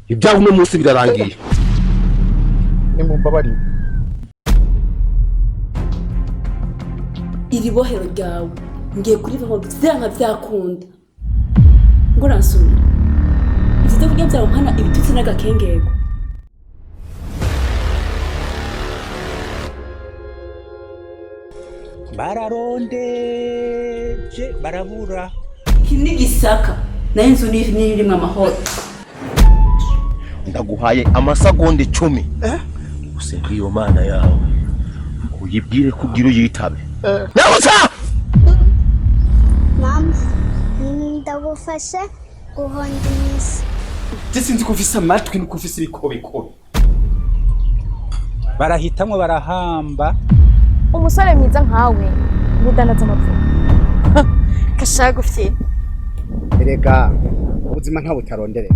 Ibyawe uno munsi birarangiye. Nimumbabarire. Iri bohero ryawe ngiye kurivaho vyanka vyakunda, ngo uransumira ivyo vyo kurya vyawe nkana ibitutsi n'agakengego. Bararondeje barabura. Iki ni gisaka nayo inzu niyo irimwo amahoro. Ndaguhaye amasegonda 10, usenge iyo mana yawe, uyibwire ko ugira uyitabe. Nyabutsa! Mama, ndagufashe guhonda imisi. Je sinzi ko ufise amatwi nuko ufise ibikobikobi. Barahitamwo barahamba. Umusore mwiza nkawe ngo udandaza amavuta kashaka gufyina? Erega ubuzima nta butarondereka.